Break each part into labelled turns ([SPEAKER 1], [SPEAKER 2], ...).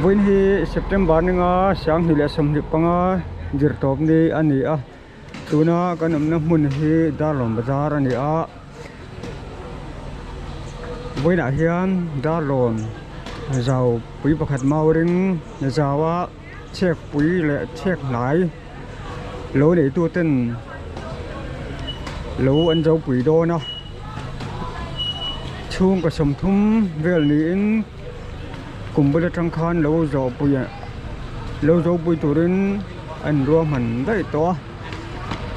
[SPEAKER 1] Vawiin hi September ninga sanghnih leh 25 zir tawp ni a ni a tuna kan awmna hmun hi Darlawn bazar a ni a vawiinah hian Darlawn zau pui pakhat mau ring zau a chhek pui leh chhek hnai lo neitu ten lo an zo pui dawn a chhungkaw 30 vel niin kum bul atang khan lo zawh pui lo zo pui turin a in ruahman daih tawh a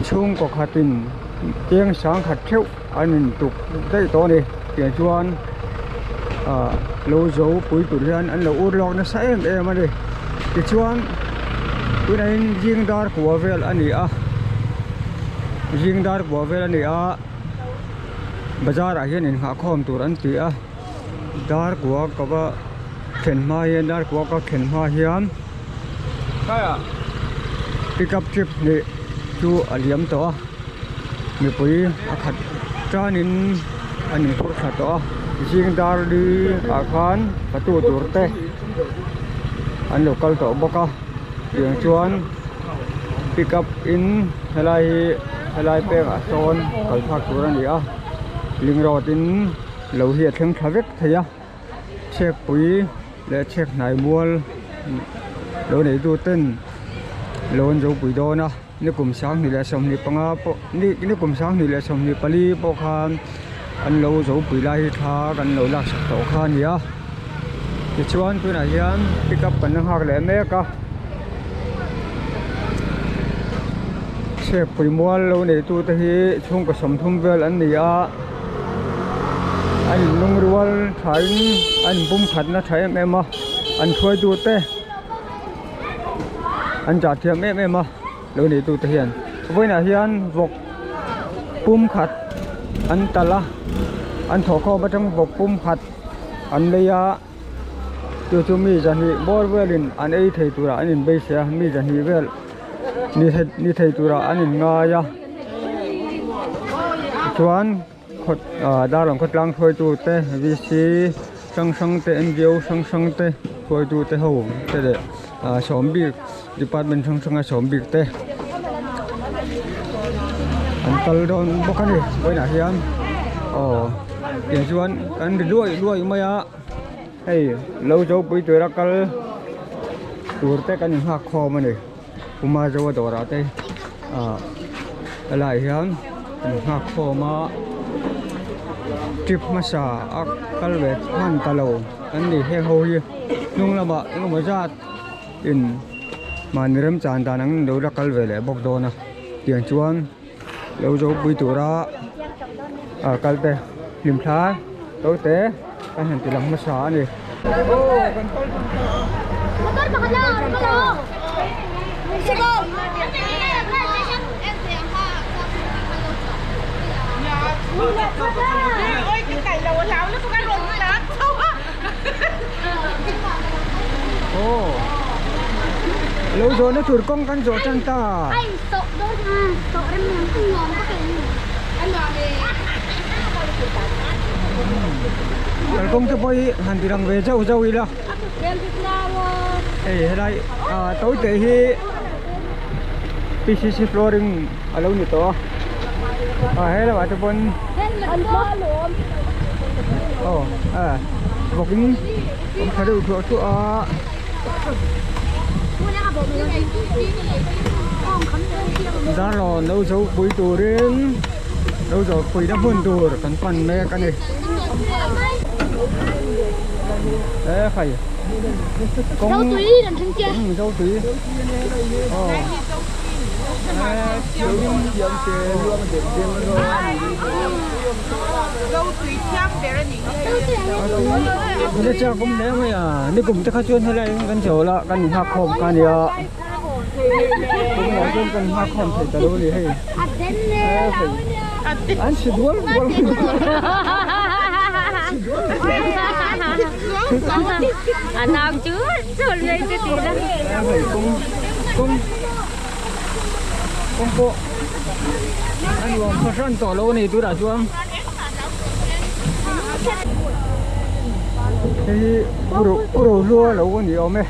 [SPEAKER 1] chhungkaw khatin cheng sangkhat theuh an in tuk daih tawh a ni tiang chuan ah lo zo pui tur hian an lo ur lawk nasa em em a ni tichuan tunah hian zing dar kua vel a ni a zing dar kua vel a ni a bazar ah hian inghah khawm tur an ti a dar kua ka va thlen hma hian dar kua ka thlen hma hian pickup trip hnih chu a liam tawh a mipui a khat tanin an inphur thla tawh a zing dar li ah khan fatu tur te an lo kal tawh bawk a tiang chuan pickup in helai hi helai pengah sawn kal thlak tur a ni a ling road in lo hi a thleng thla vek thei a chhekpui leh chhek hnai mual lo nei tu ten lo an zo pui dawn a ni kum 2025 pawh ni ni kum 2024 pawh khan an lo zo pui lai hi thla kan lo lak sak tawh kha a ni a tichuan tunah hian pickup kan la nghak leh mek a chhekpui mual lo nei tu te hi chhungkaw 30 vel an ni a. An in lungrual thain an in pum khatna tha em em a an hruaitu te an zah thiam em em a lo neitu te hian vawiinah hian vawk pum khat an talh a an thawh khawm atang vawk pum khat an lei a chu chu mi zahnih bawr velin an ei thei turah an in beisei a mi zahnih vel ni thei turah an in ngai a chuan khawt ah darlawn khawtlang hruaitu te vc hrang hrang te ngo hrang hrang te hruaitu te ho te leh ah sawm bik department hrang hrang a sawm bik te an kal dawn bawk a ni vawiinah hian aw tiang chuan kan ri luai luai mai a hei lo zo pui tura kal tur te kan inghak khawm a ni. Puma zo a dawrah te ah helaiah hian an nghak khawm a trip hmasa a kal ve hman ta lo an ni heng ho hi hnung lamah engemaw zat in mahni remchan dan ang lo la kal ve leh bawk dawn a tiang chuan lo zo pui tura ah kal te hlim thla to te kan han ti lang hmasa a ni. Lo zawhna tur kawng kan zawh tan ta. Kalkawng te pawh hi han ti lang ve zauh zauh ila hei helai ah to te hi pcc flooring a lo ni tawh a ah he lamah te pawn aw ah bawkin awm tha deuh thuah thuah a. Darlawn lo zo pui turin lo zo pui na hmun tur kan pan mek a ni e khai kawng zo tui aw Ni chiang kum hle mai a ni kum te kha chuan helai in kan chawl a kan inghak khawm kha ania tunah chuan kan nghak khawm thei ta lo a ni hei an si dual dual hei kawng kawng kawng pawh a nuam fahran tawh lo a ni tunah chuan. Hei hi pu Rohlua lo a ni awm e.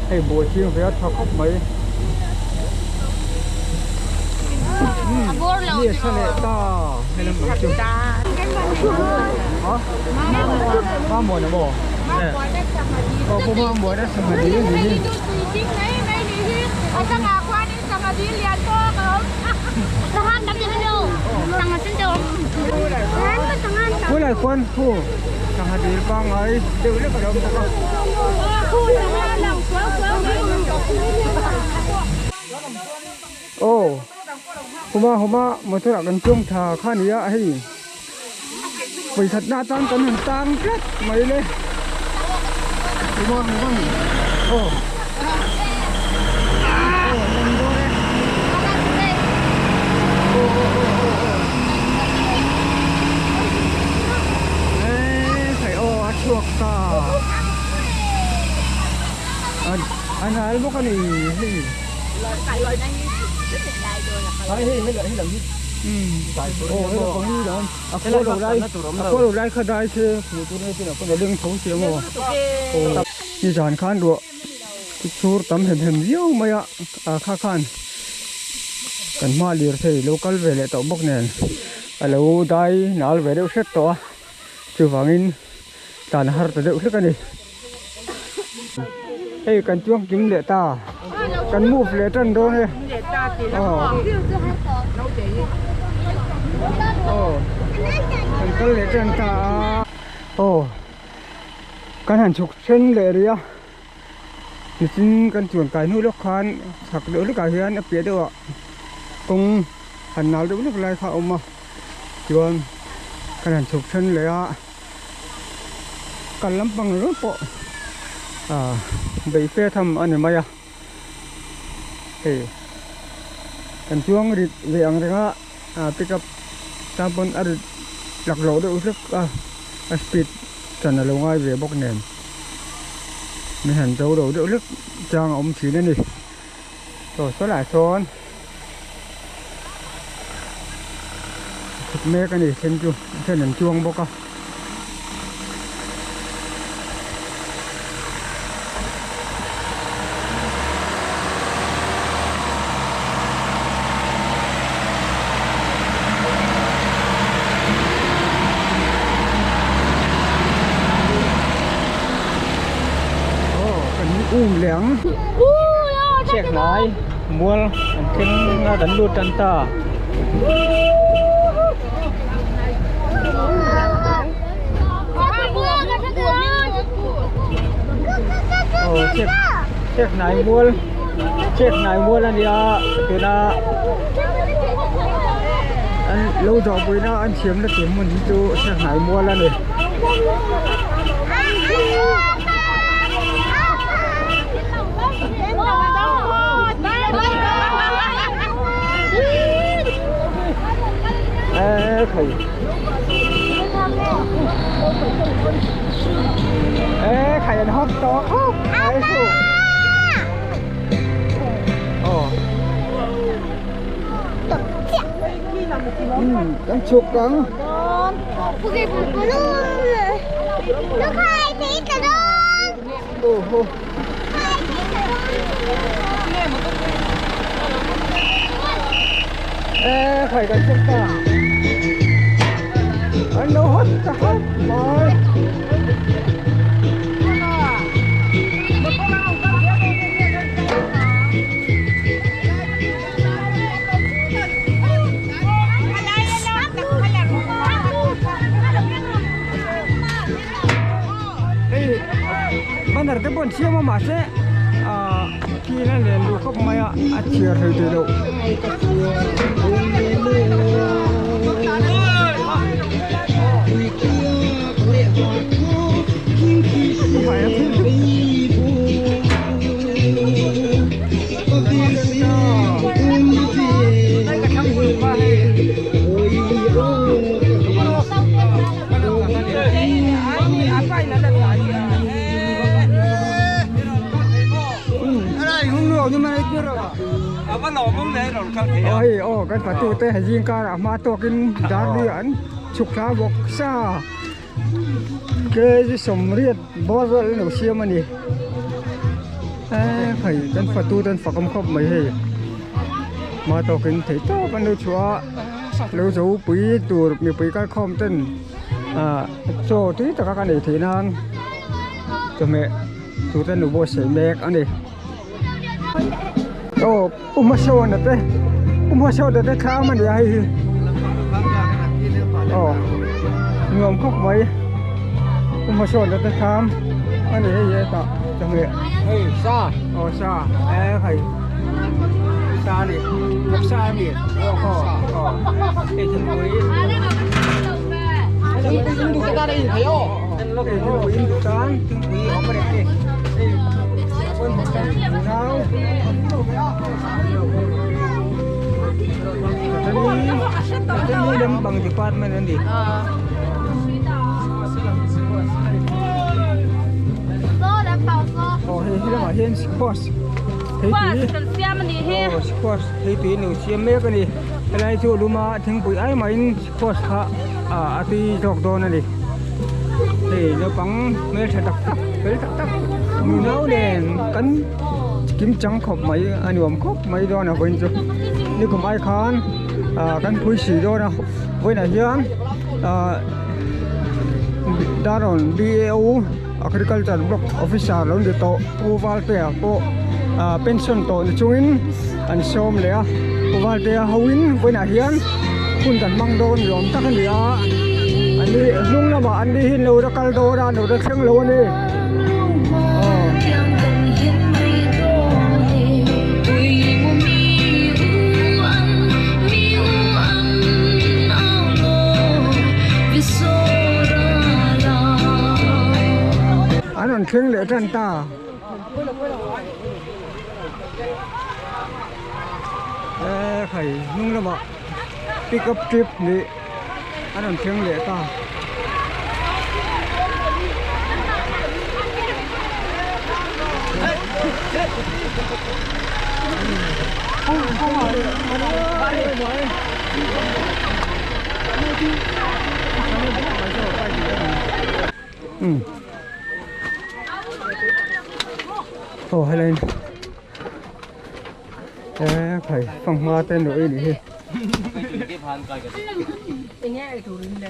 [SPEAKER 1] Hei buai ching ve a tha khawp mai. Mi a sa leh ta hei lam ang chu. Ha? Mamuan a maw? Aw pu Mamuan a sangha dil a ni hi. Khulai khuan khu sangha dil pangngai deuh lek a lo awm bawk a. Aw huma huma motor ah kan chuang tha kha a ni a hei vawikhatna atan kan han tang tlat mai le huma huma aw. A nal bawk a ni hei a khaw lo lai a khaw lo lai kha dai se hmuh tur nge tin a pawn a leng tho si ang aw nizan khan ruah Chhur tam hem hem viau mai a ah kha khan kan hma lirthei lo kal ve leh tawh bawk nen a lo dai nal ve deuh hret tawh a chuvangin tlan a har ta deuh hlek a ni hei kan chuang kim leh ta kan move leh tan dawn e aw aw kan kal leh tan ta a aw. Kan han chhuk then leh rih a, nichin kan chuan kai hnu lawk khan chhak deuh hlekah hian a piah deuhah kawng han nal deuh hlek lai kha a awm a, chuan kan han chhuk then leh a, kal lampang ringawt pawh ah beih fe tham a ni mai a, hei kan chuang rit ve ang reng a ah pickup tan pawn a rit laklawh deuh hlek a a speed chan a lo ngai ve bawk nen min han zo lo deuh hlek chang a awm thin a ni chaw saw lah sawn chhuk mek a ni then chu then an chuang bawk a. Um leh ang chhiak hnai mual an thleng a kan lut tan ta. Aw chhiak chhiak hnai mual chhiak hnai mual a nia tuna an lo zawhpuina an thiamna tur hmun hi chu chhiak hnai mual a ni. Ê khỉ Ê khỉ anh hot to khóc Ê khu Ồ Đang chụp cắn Ồ Ê khởi kan chụp ta Anh đâu hết ta hết rồi Hei banner te pawh an siam a mahse ah khi hian a len duh khawp mai a a chhiar thei tih loh. Hei aw kan fatu te zing karah hma tawkin dar lui an chhuk thla bawk sa. Kg sawmriat bawr vel an lo siam a ni eee hei kan fatu te an fakawm khawp mai hei hma tawkin theih tawp an lo chhuah a lo zo pui tur mipui kalkhawm ten ah chaw tui taka kan ei theih nan chawhmeh tur te an lo buatsaih mek a ni aw Pu Hmasawna te Pu Hmasawna te thlam a nia hei hi aw nuam khawp mai Pu Hmasawna te thlam a ni hei hetah chawhmeh hei sa aw sa e hei sa a ni vawksa a ni aw aw hei thingpui hei thingpui in duh tan thingpui a awm a ni hei Lampang department a ni. Aw hei he lamah hian squash thei tui aw squash thei tui an lo siam mek a ni helai chu luma thingpui ai mahin squash kha a tui zawk dawn a ni hei naupang hmeltha tak tak fel tak tak nunau nen kan kim chang khawp mai a nuam khawp mai dawn a vawiin chu nikum ai khan ah kan phui si dawn a vawiinah hian ah Darawn B A O agriculture block officer lo ni tawh Pu Valtea pawh ah pension tawh ni chungin an sawm leh a Pu Valtea hoin vawiinah hian hun kan hmang dawn ni awm tak a ni a an ni hnung lamah an ni hi an lo la kal dawn a an lo la thleng lo a ni. An rawn thleng leh tan ta. Eee khai hnung lamah pick up trip nih an rawn thleng leh ta. Um aw helai e khai fanghma te nuaih a nih hi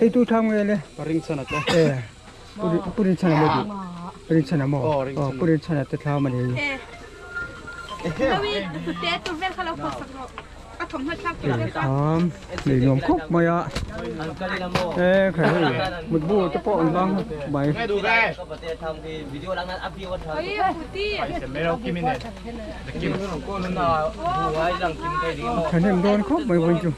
[SPEAKER 1] hei tu tham nge le e pu rinchhana maw duh pu rinchhana maw aw pu rinchhana te thlam a ni Thlam nei nuam khawp mai a e khai hei mutbu te pawh an vang mai. Thahnem dawn khawp mai vawiin chu.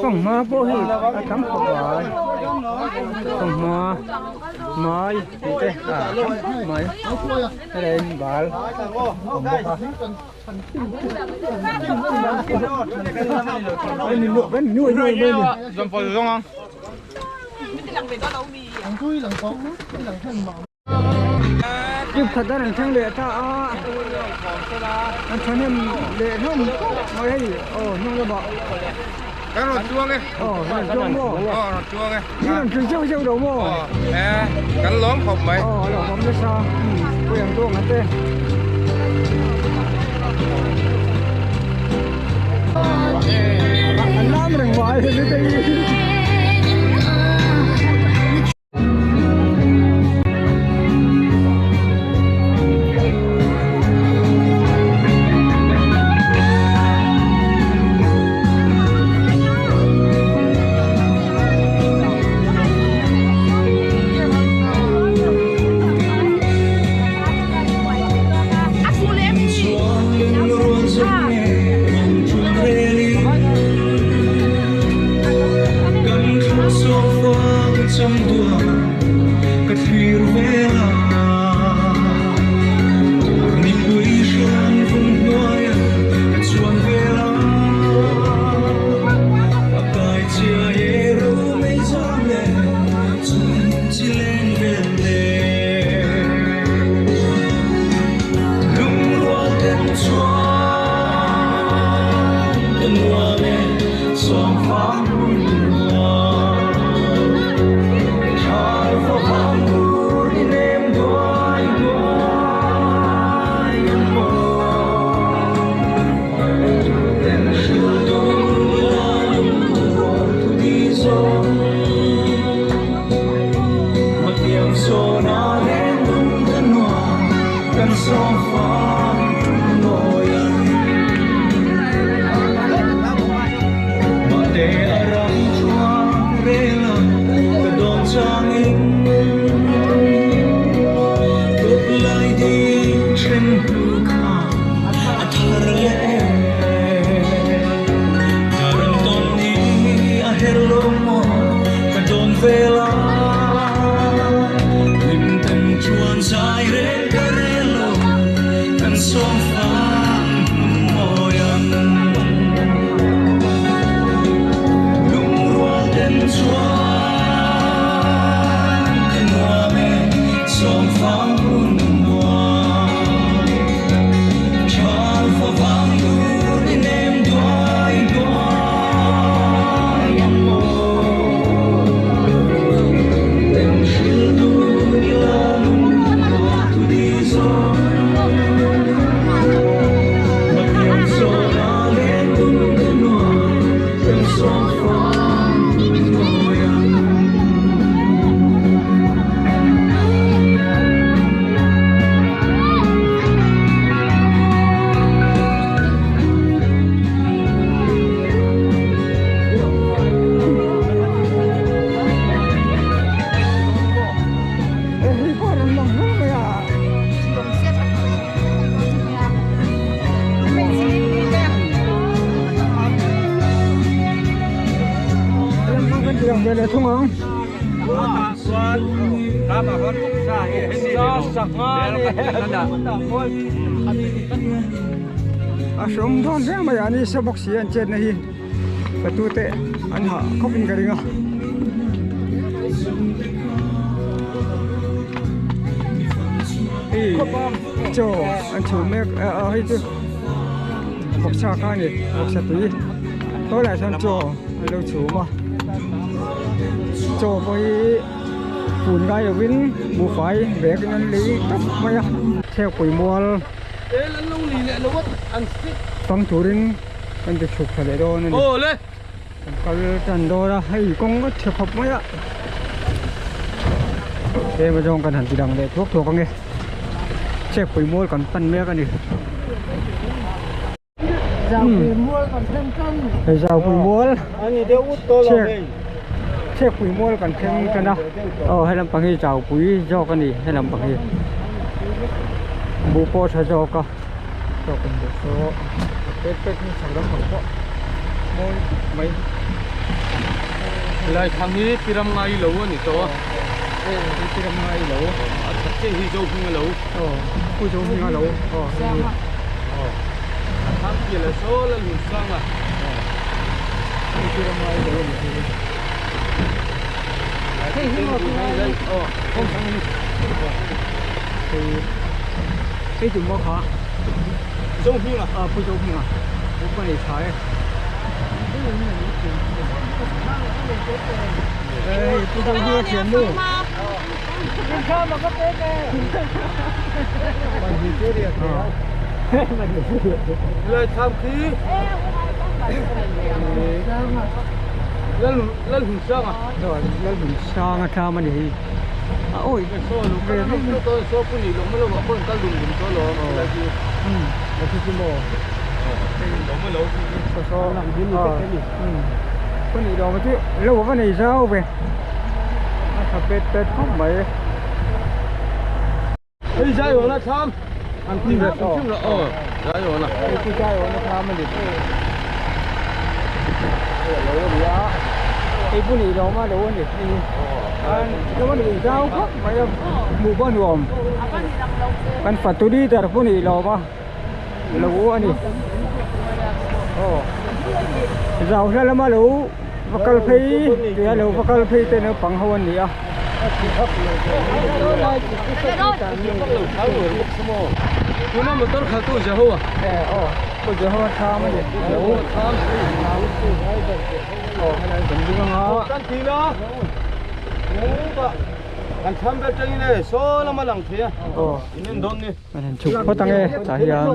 [SPEAKER 1] Fanghma pawh hi a tam khawp mai fanghma mai tih te a tam khawp mai helai in bal a awm bawk a Chip khat a rawn thleng leh ta a an thahnem leh hlawm khawp mai hei aw hnung lamah
[SPEAKER 2] Kan rawn chuang e
[SPEAKER 1] aw rawn chuang maw
[SPEAKER 2] aw rawn chuang e
[SPEAKER 1] i rawn tui zeuh zeuh lo maw
[SPEAKER 2] aw e kan lawm khawp mai
[SPEAKER 1] aw a lawmawm nasa pui ang duang ate an lam reng mai hei fiah leh thung ang. A hrawm dawn hle mai a ni sa bawk si an chetna hi patu te an hah khawp in ka ring a. Hei chaw an chhum mek a hei chu vawksa kha a ni vawksa tui tawlai ah sawn chaw an lo chhum a chaw pawh hi fun ngai lovin buhfai bag in an lei tawp mai a chhekpui mual fang turin kan ti chhuk thla leh dawn a ni kan kal tan dawn a hei kawng a chhe khawp mai a tlem azawng kan han ti dang leh thuak thuak ange chhekpui mual kan pan mek a ni. Zaupui mual chhekpui mual kan thleng tan a aw he lampang hi zaupui zawk a ni he lampang hi buh pawh a tha zawk a tawk in buh saw pek pek hi chhak lampang pawh mawi mai.
[SPEAKER 2] Helai thlang hi pi ram ngai lo a ni tawh a
[SPEAKER 1] aw pi ram ngai lo
[SPEAKER 2] a that chiah hi zo hming a lo.
[SPEAKER 1] Aw pu zo hming a lo aw hei hi
[SPEAKER 2] aw a thlang piah leh saw la lun sang a
[SPEAKER 1] aw hei pi ram ngai lo a ni hei
[SPEAKER 2] hei hi maw pi ngai lo aw
[SPEAKER 1] hei hei chu maw kha
[SPEAKER 2] zo hming a
[SPEAKER 1] aw pu zo hming a pu pa nei tha e hei pu zo hming a thian nu.
[SPEAKER 2] Lai tham khi lal hun sang a
[SPEAKER 1] lal hun sang a tham a ni hi a awi
[SPEAKER 2] ve ve so pu ni lo ma lo ma kon kal dum dum to lo lai khi
[SPEAKER 1] lai khi chu maw
[SPEAKER 2] lo ma lo
[SPEAKER 1] so so pu ni lo ma chu lo va nei zau ve. A tha pet pet khawp mai.
[SPEAKER 2] Hei zai awna thlam an ti ve hrim hrim lo aw zai awna.
[SPEAKER 1] Hei chu zai awna thlam a ni. Hei a lo a ni a hei bu nih lawm a lo a ni hei hi lo a nih zau khawp mai a hmuh pawh a nuam kan fatu leader bu nih lawm a. Lo a ni aw zau hla lama lo va kal phei tia lo va kal phei te naupang ho an ni a.
[SPEAKER 2] Tuna motor khalh tu Jehovah
[SPEAKER 1] aw pu Jehovah tham a ni
[SPEAKER 2] Jehovah tham
[SPEAKER 1] aw helai kan ding anga
[SPEAKER 2] kan ti la kan tham vel tangin e saw lama lang thei a in en dawn ni.
[SPEAKER 1] Kan han chhuk phawt ang e tah hian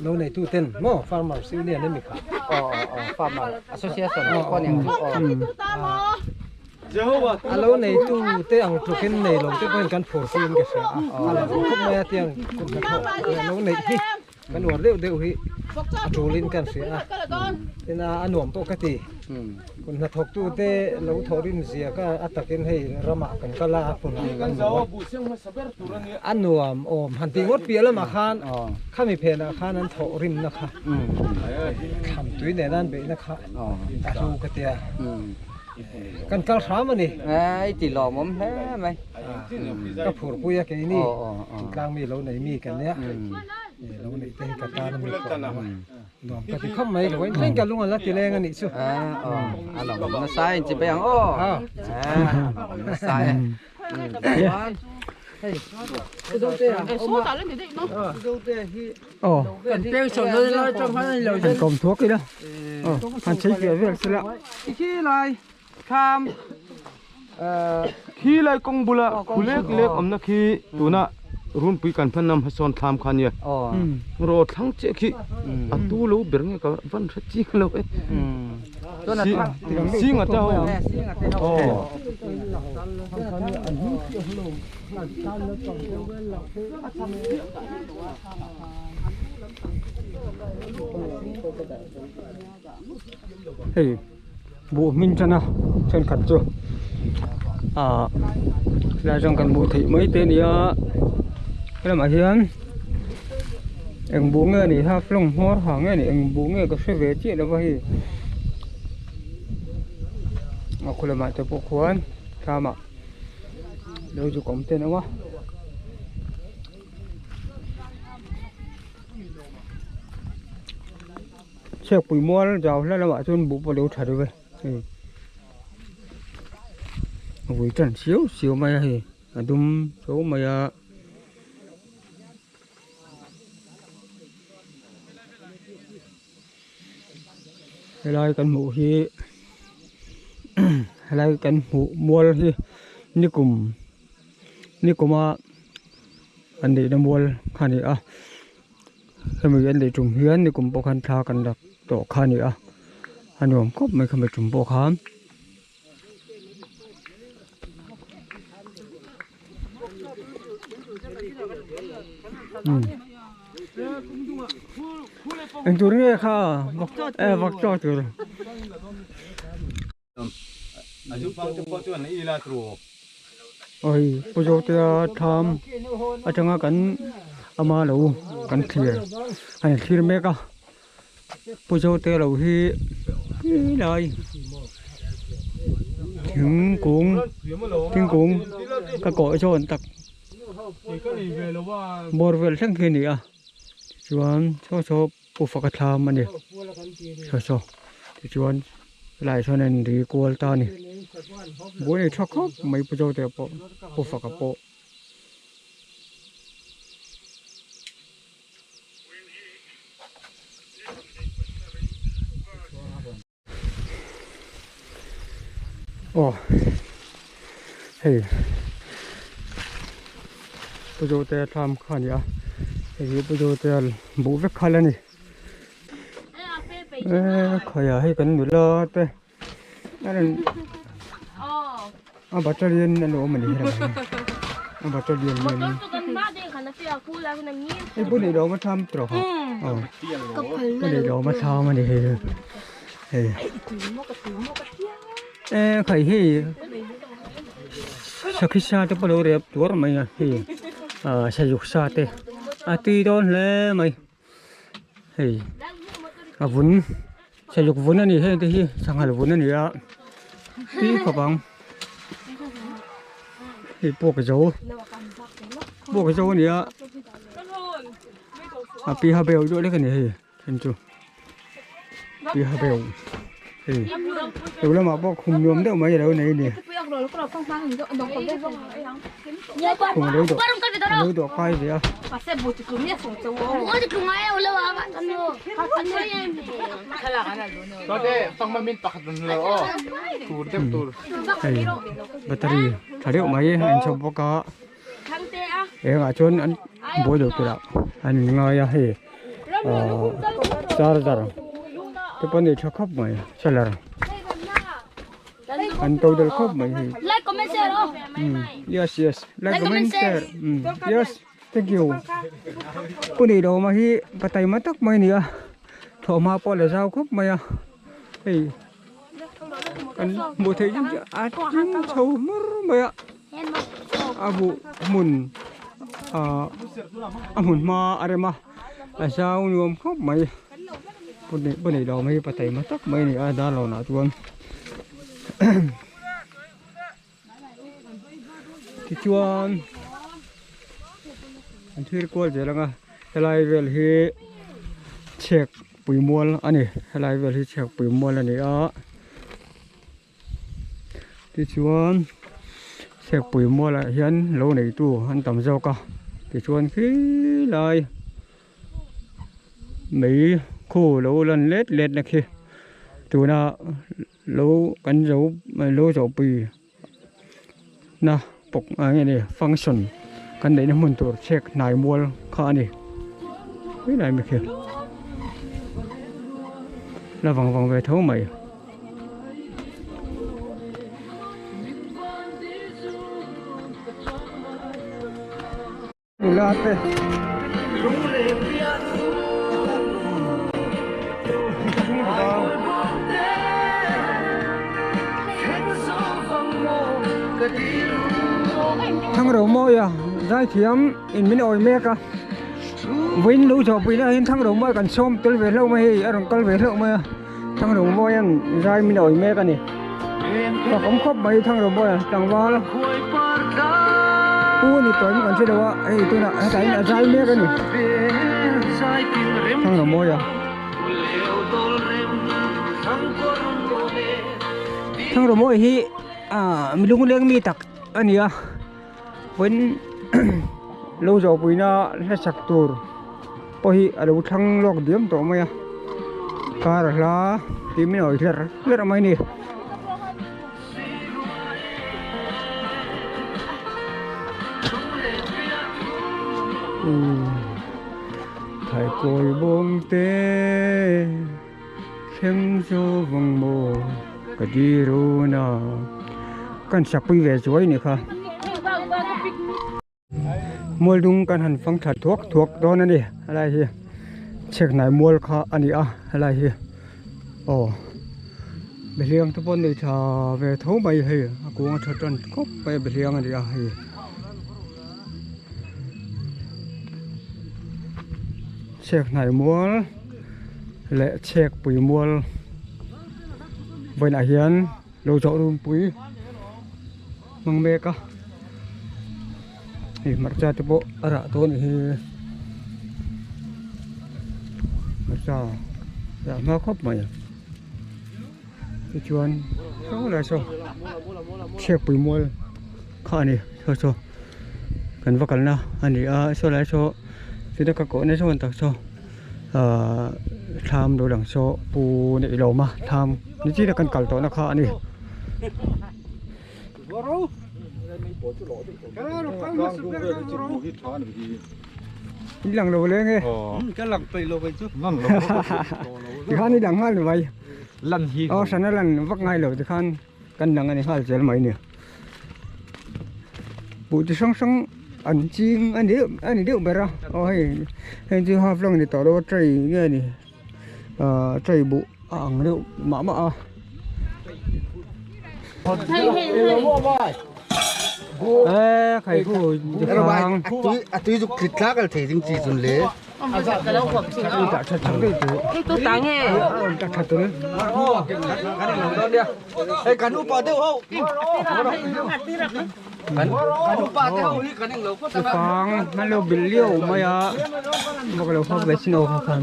[SPEAKER 3] Lo nei tu ten maw farmers union emi kha a lo nei tu te ang tlukin nei lo te pawhin kan phur fiin ka hria a a lo khawp mai a tiang kut hnathawh lo neih hi. Kan uar deuh deuh hi a tulin kan hria a, tin a a nuam pawh ka ti. Kun hnathawk tu te lo thawh rim zia ka a takin hei ramah kan kal a, a hmunah kan hmu a. A nuam awm han tih ngawt piah lamah khan khami phenah khan an thawh rimna kha thlam tui nena an beihna kha a hlu ka tia. Kan kal hram a ni.
[SPEAKER 4] Ei ti lawmawm hle mai.
[SPEAKER 3] Ka phurpui a keini tlang mi lo nei mi kan nia. Lo neih te hi ka tan a mi pawh lo a. Nuam ka ti khawp mai lo in thleng ka lung a la ti leng a nih chu.
[SPEAKER 4] A lawmawm nasa in chi pai ang aw. A lawmawm nasa e.
[SPEAKER 1] Aw han kawm thuak ila aw han chei piah vel sela.
[SPEAKER 2] Khi lai kawng bula khu lek lek awmna khi tuna runpui kan hman lam hmasawn thlam kha ania rawh thlang chiah khi a tu lo ber nge ka van hre chiang lo e sing a te ho aw.
[SPEAKER 1] Hei buh hmin tan a thenkhat chu ah helai atang kan hmuh theih mai te a ni a helamah hian Eng buh nge nih haflong hmawr ha nge nih eng buh nge ka hre ve chiah lo va hei a khu lamah te pawh khuan thlamah lo zuk awm te an awm a. Chhiakpui mual zau hla lamah chuan buh pawh a lo tha deuh e hei a vui tan siau siau mai a hei a dum tho mai a. Helai kan hmuh hi helai kan hmuh mual hi nikum nikuma an neihna mual kha a ni a hemi an neih tum hian nikum pawh khan thla kan lak tawh kha a ni a a nuam khawp mai khami tum pawh khan. Eng tur nge kha e vak chaw tur. Oi pu Zotea thlam atanga kan ama lo kan thlir a ni thlir mek a. Pu Zote lo hi helai thingkung thingkung ka kawh zawn tak bawr vel thleng khi a ni a tichuan saw saw pu faka thlam a ni saw saw tichuan helaiah sawn a inri kual ta a ni buai nei tha khawp mai Pu Zote pawh pu faka pawh. Aw hei Pu Zotea thlam kha a ni a hei hi Pu Zotea buh vek kha la ni eee khawiah hei kan nula te a battalion an awm a ni helai a battalion hei pawh neih lo a tham tawh kha aw pawh neih lo a tham a ni hei hei e khai hei sakhi sa te pawh lo rep tuar mai a hei ah sazuk sa te a tui dawn hle mai. Hei a vun sazuk vun a ni heng te hi sanghal vun a ni a tui khawp ang hei puak zo puak zo a ni a a pi ha beuh deuh lek a ni hei then chu pi ha beuh hei lo lamah pawh khum nuam deuh mai a lo nei a ni khum a lo dawh a lo dawh kai ve a. Hei battery tha deuh mai a inchhawp bawk a engah chuan an buai lo turah an inngai a hei ahh charger te pawh a nei tha khawp mai solar. An to deuh khawp mai hei.
[SPEAKER 5] Like comment share oh.
[SPEAKER 1] Yes yes like comment share. Yes thank you. Pu nei lo ma hi ka taima tak mai a ni a thawhhma pawh la zau khawp mai a hei kan hmuh theih chu a tling chho hmur mai a a buh hmun ah a hmun hma a rem a a zau nuam khawp mai. Pu nei lo mai pa taima tak mai a ni a darlawnah chuan tichuan an thlir kual zel ang a helai vel hi chhek pui mual a ni helai vel hi chhek pui mual a ni a tichuan chhek pui mualah hian lo neitu an tam zawk a tichuan khilai. Mei khu lo lan let let na khi tuna lo kan zo lo zawh pui na pawk ah nge ni function kan neih na hmun tur chhek hnai mual kha a ni helai mi khi la vang vang ve tho mai. Nula te Thangro Mawia zaithiam in min awi mek a. Vawiin lo zawh puilah hian Thangromawia kan sawm tel ve hlauh mai hei a rawn kal ve hlauh mai a Thangromawia'n zai min a awih mek a ni fak awm khawp mai Thangromawia tlangval pu ni tawh in kan hre lo a hei tunah hetah hian a zai mek a ni Thangromawia. Thangromawia hi ah mi lungleng mi tak a ni a. Vawiin lo zawhpuina hlasak tur pawh hi a lo thlang lawk diam tawh mai a kar a hla tih min awih hlerh hlerh mai a ni. Thaikawi bawng te thleng zo vang maw ka di run a kan sakpui ve zuai ni kha mual dung kan han fang thla thuak thuak dawn a ni helai hi chhek hnai mual kha a ni a helai hi aw behliang te pawh an nei tha ve tho mai hei a kung a tha tan khawp mai a behliang a ni a hei chhek hnai mual. Leh chhek pui mual vawiinah hian lo zawh runpui hmang mek a hei hmarcha te pawh a rah dawn a ni hi hmarcha rah hma khawp mai tichuan saw lai saw chhek pui mual kha a ni saw saw kan va kalna a ni a saw lai saw chutia ka kawhna zawn tak saw. Ahh thlam lo lang saw pu neih lo awm a thlam ni chiah kan kal tawhna kha a ni. In lang lo leng e. Tikhan i lang nghal ni mai. Aw hran a lan vak ngai lo tikhan kan lang a ni nghal zel mai ni. Buh chi hrang hrang an ching a ni a ni deuh ber a aw hei hei chu half long ni tawh lo a tray nge ni ahh tray buh a ang deuh mah mah a. Eee khai khu hrang dah that that daih tawh dah that tawh
[SPEAKER 4] Hei kan upa deuh ho. Kan upa te ho hi kan eng lo phawt anga.
[SPEAKER 1] Pang an lo bil liau mai a bawk lo khawp ve sin aw kha khan.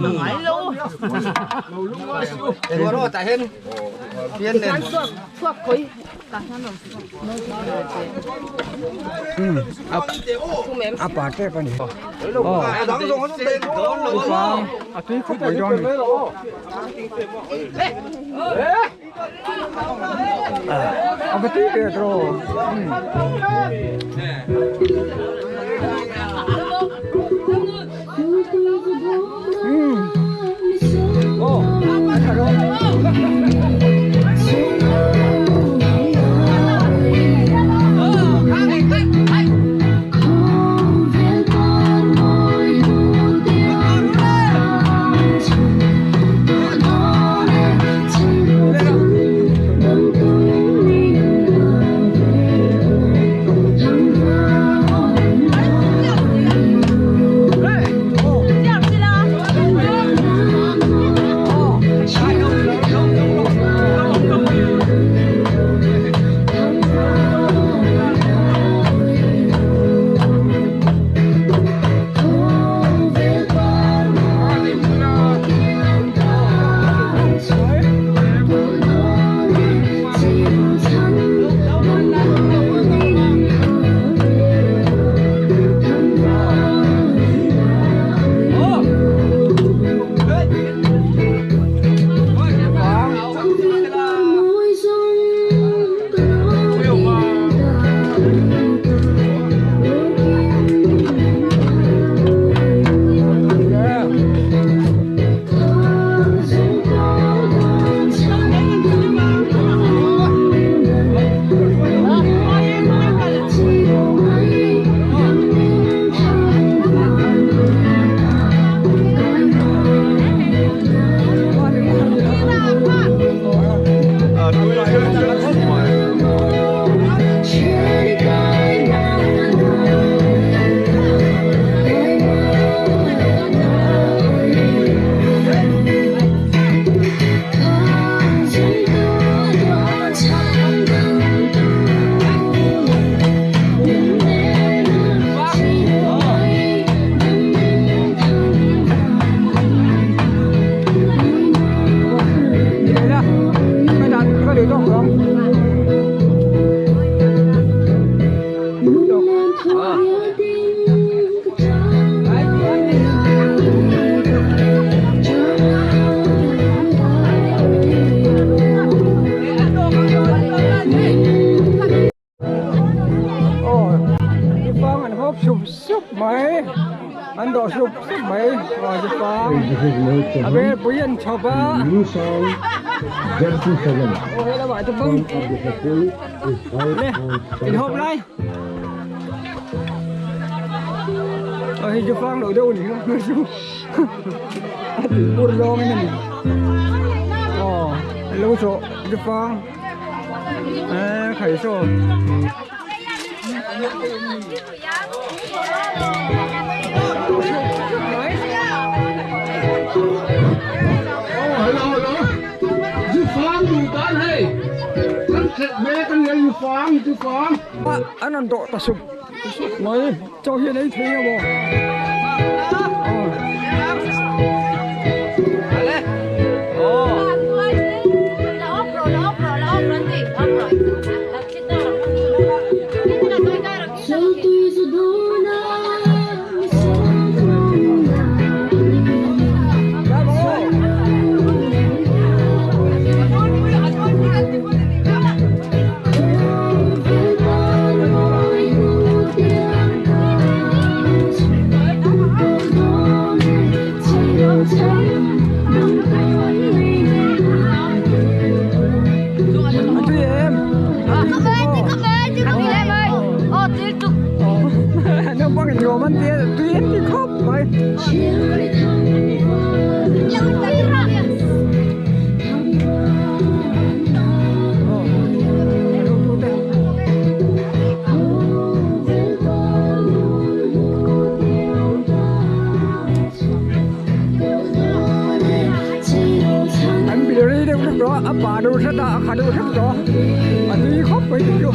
[SPEAKER 4] Eng ro tah hian pian nen.
[SPEAKER 1] A pa tep a ni. Aw. Pang a tui khawp mai dawn a ni. A va tui ve tawh. Aw a tha dawn. dawh sup sup mai aw chu pang a bel pui an chhawp a aw he lamah te bang le in hawp lai aw hei chu fang loh deuh a ni chu a tih pur zawng in a ni aw lo zawh chu fang eh khai saw. An rawn dawh ta sup sup mai chaw hian ei thei a maw A tui em? Naupang in nuam an tia tui an ti khawp mai. An bil rei deuh hlek tawh a, a pa deuh hret a, a kha deuh hlek tawh a, a tui khawp mai tih chu.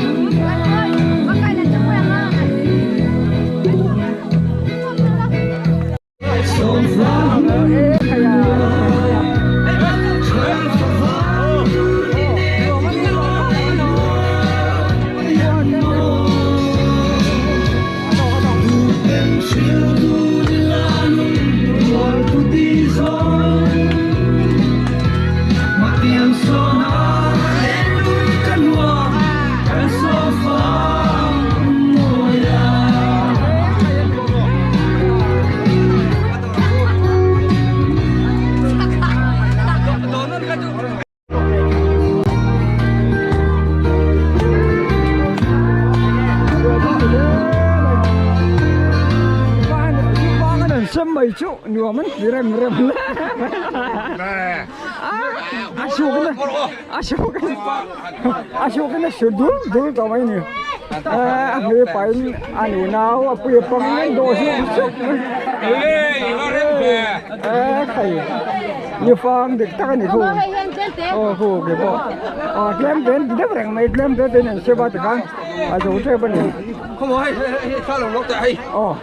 [SPEAKER 1] Mai chu nuam an ti rem rem a suk na a suk a suk na su dul dul tawh mai ni a hmel pahin a nunau a pui a pang in an dawh suk suk khai nifang dik tak a ni khu aw khu ke pawh aw tlem te an ti deuh reng mai tlem te ten an siam a tikhan a zo tep a ni aw.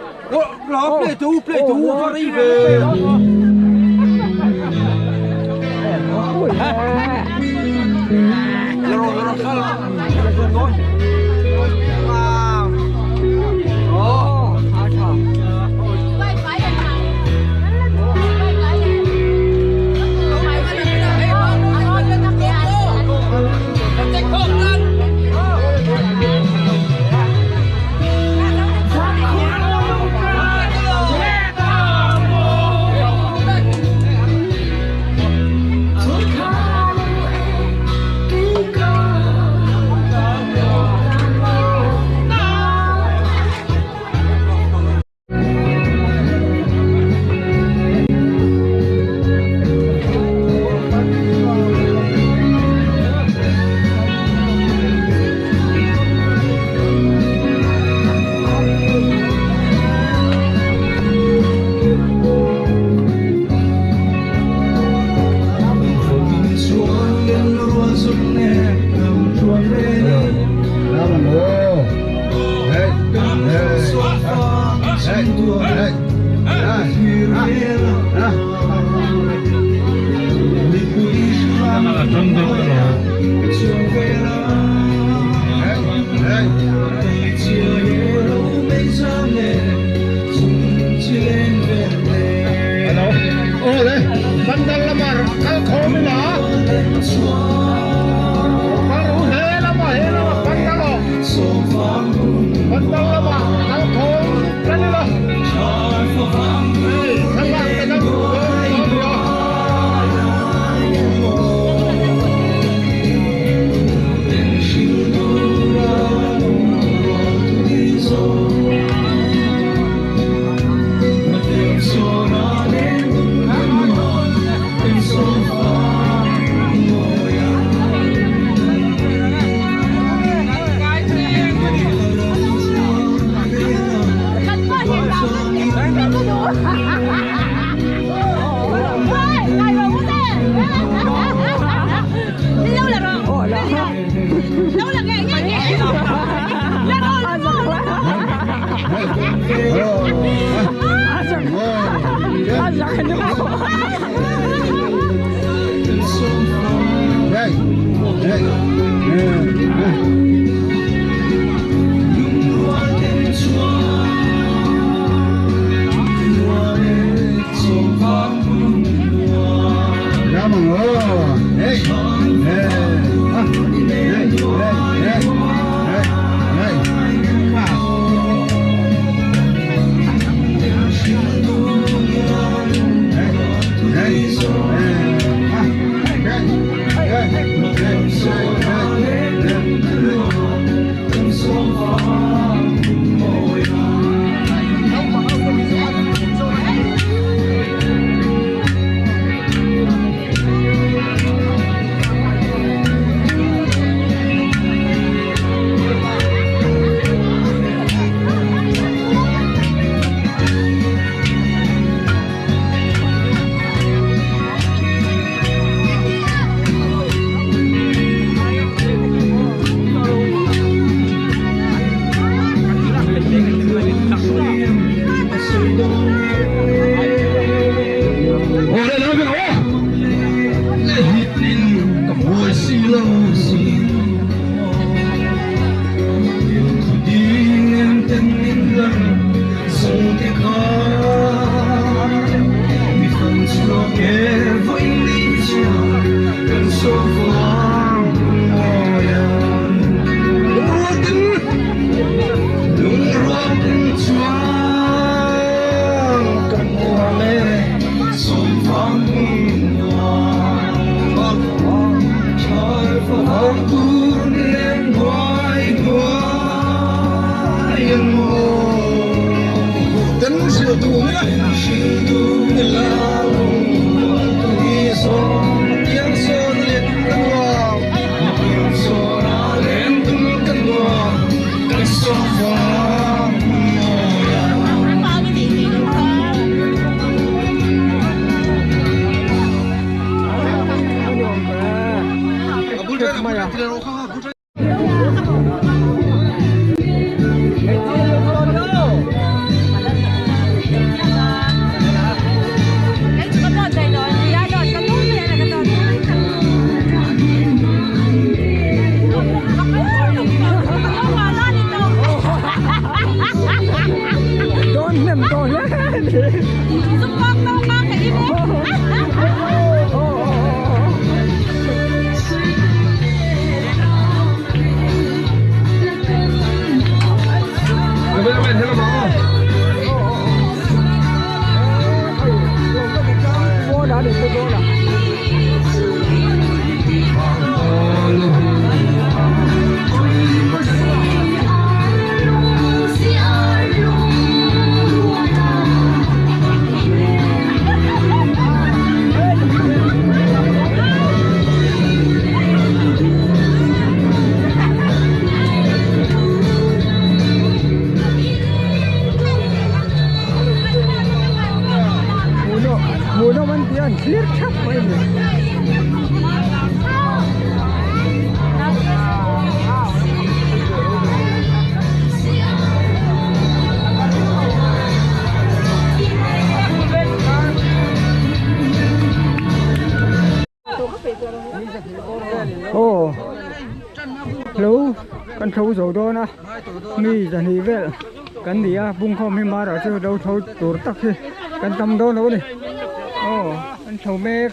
[SPEAKER 1] Aw lo kan tho zo dawn a mi zahnih vel kan ni a bungkhawm hi mara chu lo tho tur tak hi kan tam dawn lo a ni aw an tho mek.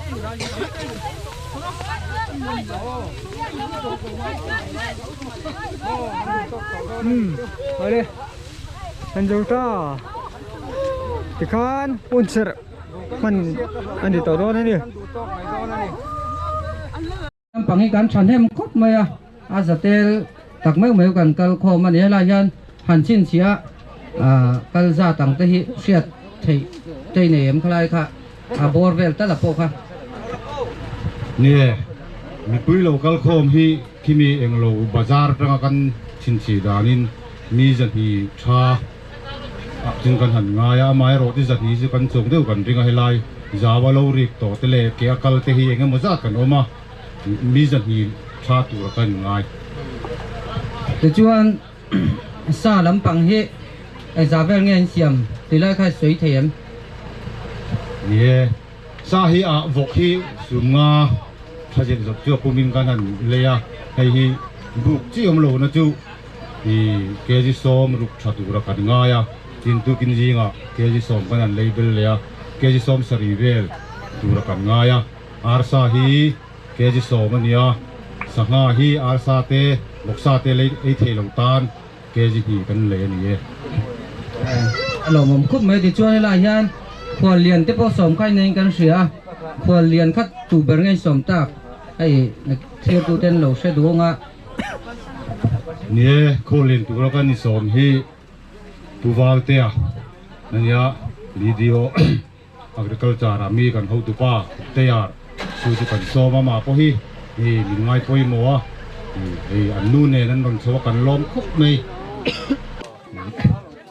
[SPEAKER 1] Umm awle an zo ta tikhan hun serh hman a ni tawh dawn a ni.
[SPEAKER 4] Lampang hi kan thahnem khawp mai a, a zatel tak meuh meuh kan kal khawm a ni. Helai hian han chhinchhiah ah kal zat ang te hi hriat theih te i nei em khalai kha a bawr vel tal a pawh kha.
[SPEAKER 5] Nie, mipui lo kal khawm hi khimi englo bazar atanga kan chhinchhih danin mi zahnih tha ah chuan kan han ngai a, amaherawh chu zahnih chu kan chuang deuh kan ring a, helai zau a lo rik tawh te leh ke a kal te hi eng emaw zat kan awm a, mi zahnih tha tur kan ngai.
[SPEAKER 4] Tichuan sa lampang hi za vel nge an siam tih lai kha sawi thei em?
[SPEAKER 5] Ni e, sa hi ah vawk hi sum nga tha zet zawt chu a pumin kan han lei a, hei hi buk chi awm lo na chu i kg sawm ruk tha tura kan ngai a, tin tukin zingah kg sawm kan han lei bel leh a, kg sawm sarih vel tura kan ngai a, arsa hi kg sawm a nia, sangha hi arsa te bawksa te lei ei thei lo tan kg hnih kan lei a ni e.
[SPEAKER 4] A lawmawm khup mai tichuan helaiah hian khuallian te pawh sawm kha ineiin kan hria a, khuallian khat tu ber nge sawm tak hei thirtuten lo hre duh ang a.
[SPEAKER 5] Ni e, khuallian tura kan insawm hi Pu Valtea a nia, BDO Agriculture ah mi kan hotupa Tayar chu chu kan sawm a, mah pawh hi min ngai pawimawh a, hei an nu nen an rawn chho a kan lawm khawp mai.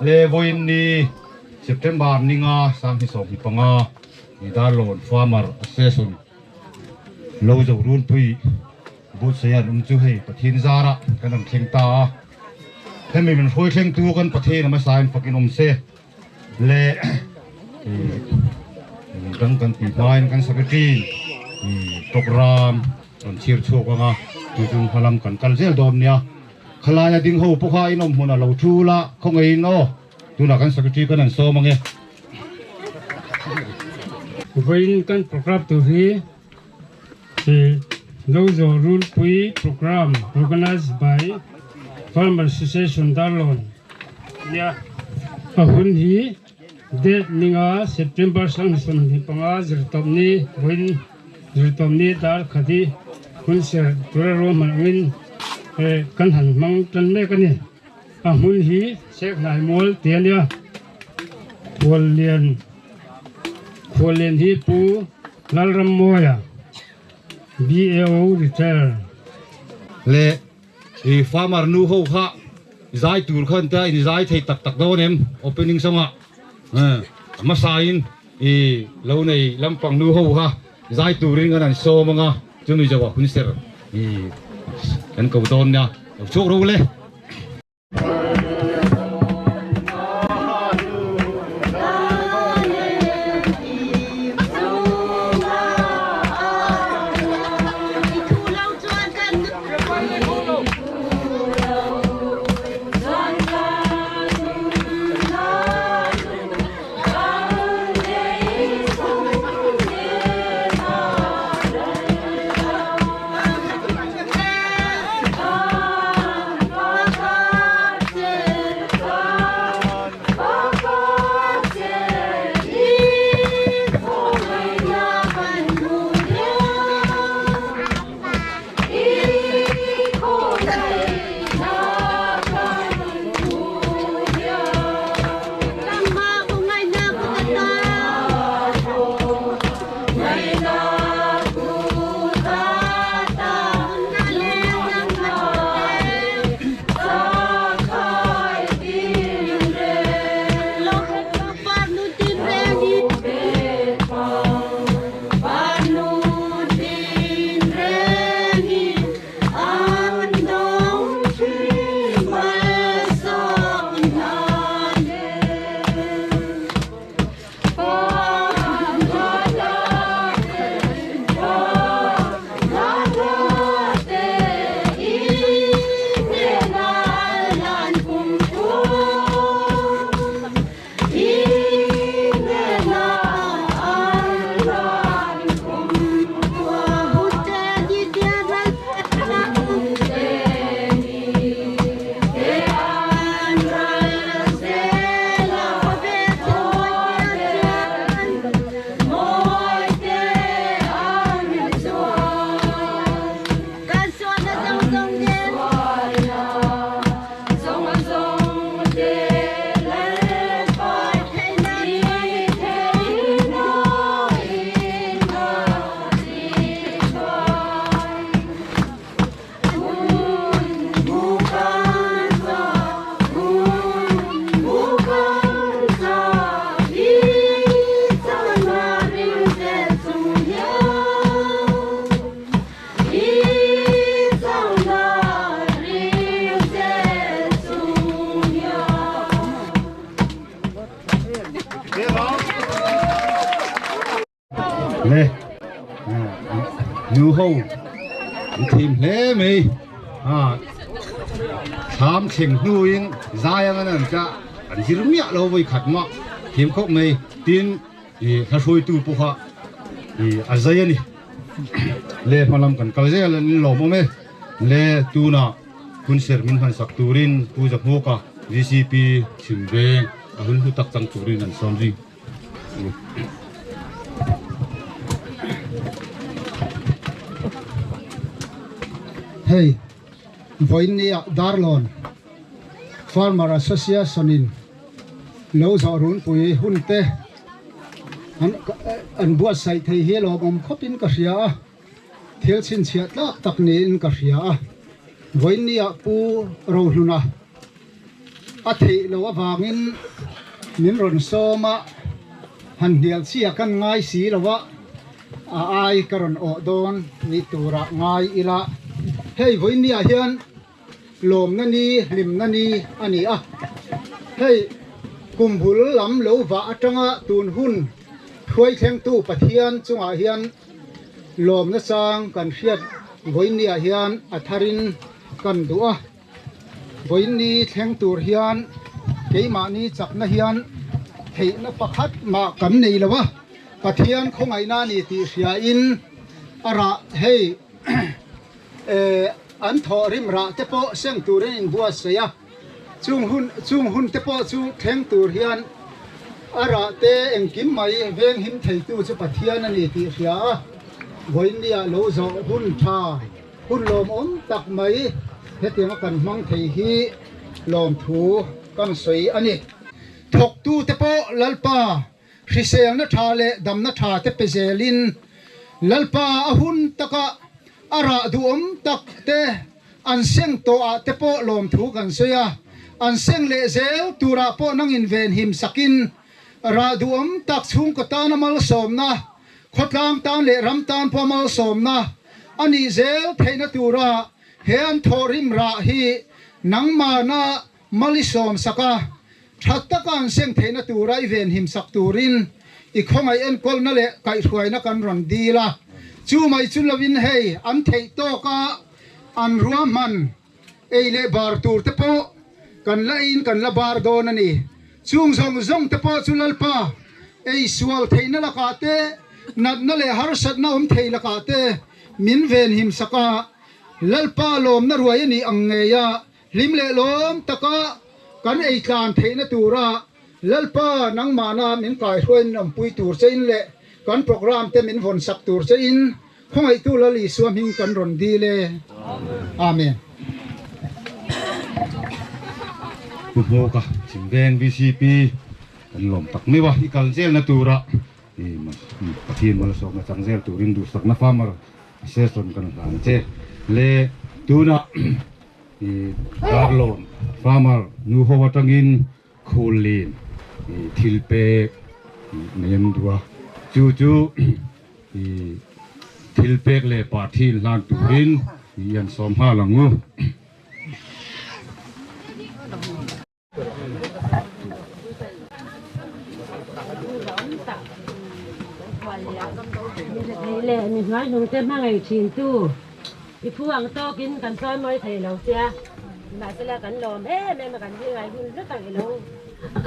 [SPEAKER 5] Le vawiin ni September ninga sanghnih sawmhnih panga Darlawn Farmer Association lo zo runpui Buatsaih an awm chu hei Pathian zarah kan rawn thleng ta a, hemi min hruai thlengtu kan Pathian a hmasa in fakin awm se le dang kan tih hmain kan secretary program rawn chhir chhuak ang a, chu chu hmalam kan kal zel dawn nia. Khalaia ding ho pawh kha in awm hmun a lo thu la, khawngaihin aw tunah kan secretary kan han sawm ang e.
[SPEAKER 6] Vawiin kan program tur hi Lo Zawh Rulpui Programme Organised by Farmer Association Darlawn nia a hun hi date ninga September 2025 zirtawpni vawiin zirtawpni dar khati hunserh tura ruahman angin kan han hmang tan mek a ni. A hmun hi Sekhnai Mual ti a nia. Khuallian Khuallian hi Pu Lalrammawia, BAO Retire.
[SPEAKER 5] Le i farmer nu ho kha zai tur khan ta in zai thei tak tak dawn em opening song ah hmasa in i lo nei lampang nu ho kha zai turin kan han sawm anga chumi zawh ah hun ser i kan ko dawn nia lo chhuak ro le. Le nu ho an thim hle mai a thlam thleng hnuin zai anga an cha an zir miah lo voi khat ma thim khawp mai tin i hla hruaitu pawh kha i a zai ani le hmalam kan kal zel an lawm awm e le tuna hunser min hman sak turin Pu Zahmuaka VCP chhim veng a hun hlu tak chang turin an sawm zui.
[SPEAKER 7] Hei vawiinnia Darlawn Farmer Association in lo zawh runpui hun te an buatsaih thei hi lawmawm khawpin ka hria a, thil chhinchhiah tlak tak niin ka hria a. Vawiinnia Pu Rohluna a theih loh avangin min rawn sawm a, han hnial chhia kan ngai si lo a, a ai ka rawn awh dawn ni turah ngai ila. Hei vawiinniah hian lawmna ni, hlimna ni a ni a, hei kum bul lam lo vah atanga tun hun hruaithlengtu Pathian chungah hian lawmna chang kan hriat vawiinniah hian a tharin kan duh a. Vawiinni thleng tur hian keimahni chakna hian theihna pakhat mah kan nei lo a, Pathian khawngaihna a ni tih hriain a rah hei an thawh rim rah te pawh seng turin inbuatsaih a, chung hun chung hun te pawh chu thleng tur hian a rah te engkim mai venghim theitu chu Pathian a ni tih hria a, vawiinniah lo zawh hun tha. Hun lawmawm tak mai hetianga kan hmang thei hi lawmthu kan sawi a ni. Thawktute pawh Lalpa hriselna tha leh damna tha te pe zelin Lalpa a hun taka a rah duhawm tak te an seng tawh ah te pawh lawmthu kan sawi a, an seng leh zel turah pawh nangin venhim sakin rah duhawm tak chhungkaw tana malsawmna Khawtlang tan leh ram tan pawh malsawmna a nih zel theihna tura he an thawhrim rah hi nangmahna mal i sawmsak a, tha taka an seng theihna tura i venhim sak turin i khawngaih enkawlna leh kaihhruaina kan rawn dil a. Chu mai chu lovin hei an theih tawka an ruahman ei leh bar tur te pawh kan la eiin kan la bar dawn a ni. Chung zawng zawng te pawh chu Lalpa ei sual theihna lakah te, natna leh harsatna awm thei lakah te min venhim sak a, Lalpa lawmna ruai a nih ang ngei a, hlim leh lawm taka kan ei tlan theihna tura Lalpa nangmahna min kaihruaiin min awmpui tur chein leh kan programme te min vawn sak tur chein Khawngaihtu Lal Isua hming kan rawn dil e. Amen.
[SPEAKER 5] Pu Hmawka Chhimveng VCP kan lawm tak meuh a, i kal zelna tura i Pathian malsawmna chang zel turin duhsakna farmer session kan hlan che le tuna i Darlawn farmer nu ho atangin Khullin i thil pek nei an duh a, chu chu i thil pek leh parthi inhlan turin i an sawm nghal ang u.
[SPEAKER 8] Mi leh mi hnuaihnung te hmangaih thin tu i phu ang tawkin kan chawimawi thei lo sia. Mahsela kan lawm em em a kan hi ngai hun hlu tak ilo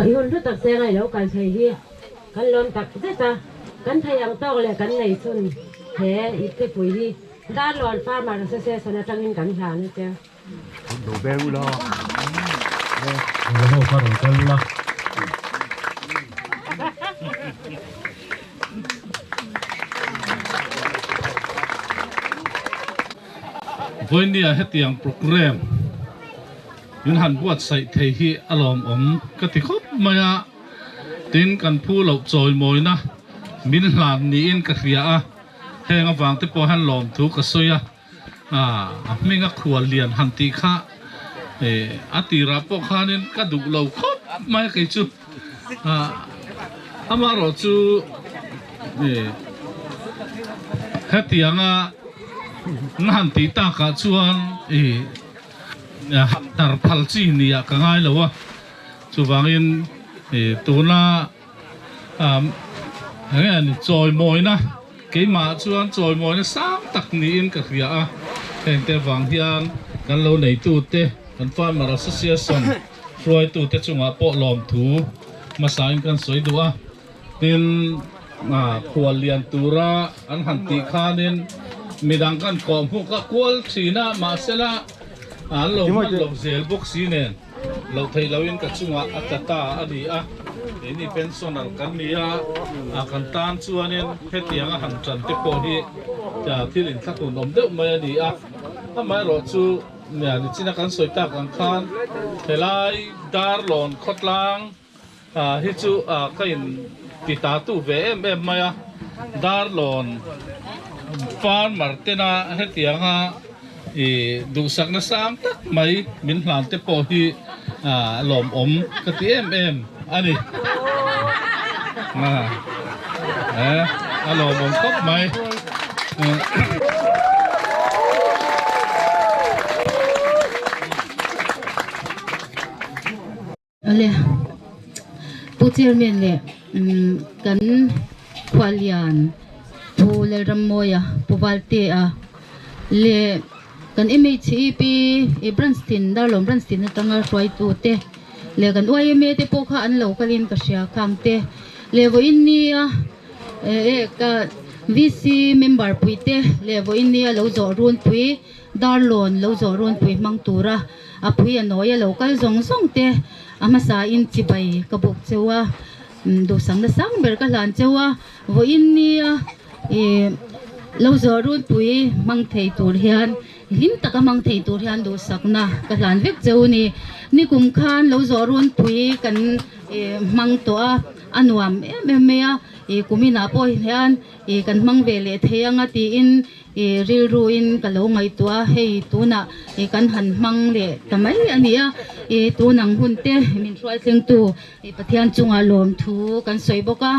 [SPEAKER 8] i hun hlu tak senga ilo kal thei hi kan lawm tak zet a kan thei ang tawk leh kan nei chhun he ipte pui hi Darlawn Farmer Association atangin kan hlan a che.
[SPEAKER 1] Lo beng ula.
[SPEAKER 5] Lo ho kha rawn kal ula.
[SPEAKER 9] Vawinia hetiang programme min han buatsaih thei hi a lawmawm ka ti khawp mai a, tin kan phu loh chawimawina min hlan niin ka hria a, heng avang te pawh hian lawmthu ka sawi a, a hminga khual lian han tih kha a tirah pawh khanin ka duh lo khawp mai a kei chu amaherawh chu hetianga na han tih takah chuan han tar phal chi nia ka ngai lo a, chuvangin tuna. Enge ni chawimawina keimah chuan chawimawina sang tak niin ka hria a, hengte vang hian kan lo neitute kan Farmer Association hruaitute chungah pawh lawmthu hmasain kan sawi duh a, tin khual lian tura an han tih khanin midang kan kawh hmuh ka kual thin a, mahsela an lo hman lo zel bawk si nen. Loh theih loin ka chungah a tla ta a ni a, keini pensioner kan ni a, kan tan chuanin hetianga han tan te pawh hi thil inthlahrun awm deuh mai a ni a. Amaherawh chu nichina kan sawi tak ang khan helai Darlawn khawtlang hi chu ka in ti ta tu ve em em mai a, Darlawn farmer tena hetianga i duhsakna sang tak mai min hlan te pawh hi lawmawm ka ti em em a ni. A lawmawm khawp mai.
[SPEAKER 10] Awle, Pu Chairman leh kan Khualian Pu Lalrammawia, Pu Valtea leh kan MHEP branch tin, Darlawm branch tin atanga hruaitu te leh kan YMA te pawh kha an lo kalin ka hria khang te leh vawiin nia ka VC member pui te leh vawiin nia lo zawh runpui Darlawn lo zawh runpui hmang tura A pui a nawi a lo kal zawng zawng te a hmasa in chibai ka buk cheu a, duhsakna sang ber ka hlan cheu a, vawiin nia ih lo zawh runpui hmang thei tur hian hlim taka hmang thei tur hian duhsakna ka hlan vek cheu a ni. Nikum khan lo zawh runpui kan ih hmang tawh a, a nuam em em mai a, ih kuminah pawh hian ih kan hmang ve leh thei ang a tiin I rilruin ka lo ngaihtuah a, hei tunah i kan han hmang leh ta mai a ni a, i tun ang hun te min hruai thlengtu i Pathian chungah lawmthu kan sawi bawk a.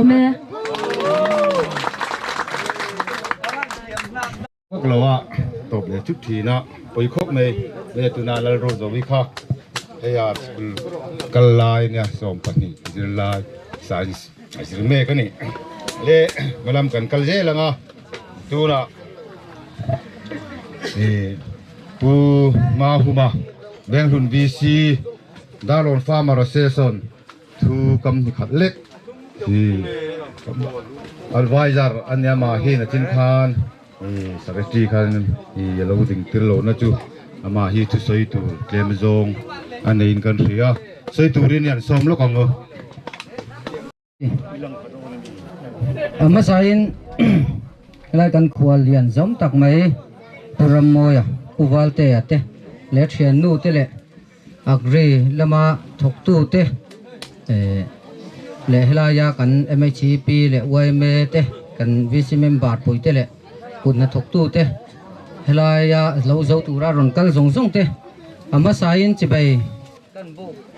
[SPEAKER 10] Lawm e.
[SPEAKER 5] Vak lo a tawp leh thut thin a, pawi khawp mai le tuna Lalro Zovi kha hei a school kal lai nia 12 zir lai science a zir mek a ni le hmalam kan kal zel ang a tunah ih Pu Mahuma Venghlun VC Darlawn Farmer Association Thu kam ni khat lek hi advisor a nia mah hian a chin khan ih secretary khan ih a lo ding tir lo na chu amah hi thu sawi tur tlem zawng a neiin kan hria sawi turin hian sawm lawk ang aw.
[SPEAKER 4] A hmasain helai kan khual lian zawm tak mai Pu Rammawia, Pu Valtea te leh thiannu te leh Agri lama thawktu te leh helaia kan MHEP leh yma te kan VC member pui te leh kut hnathawktu te helaia lo zo tura rawn kal zawng zawng te a hmasain chibai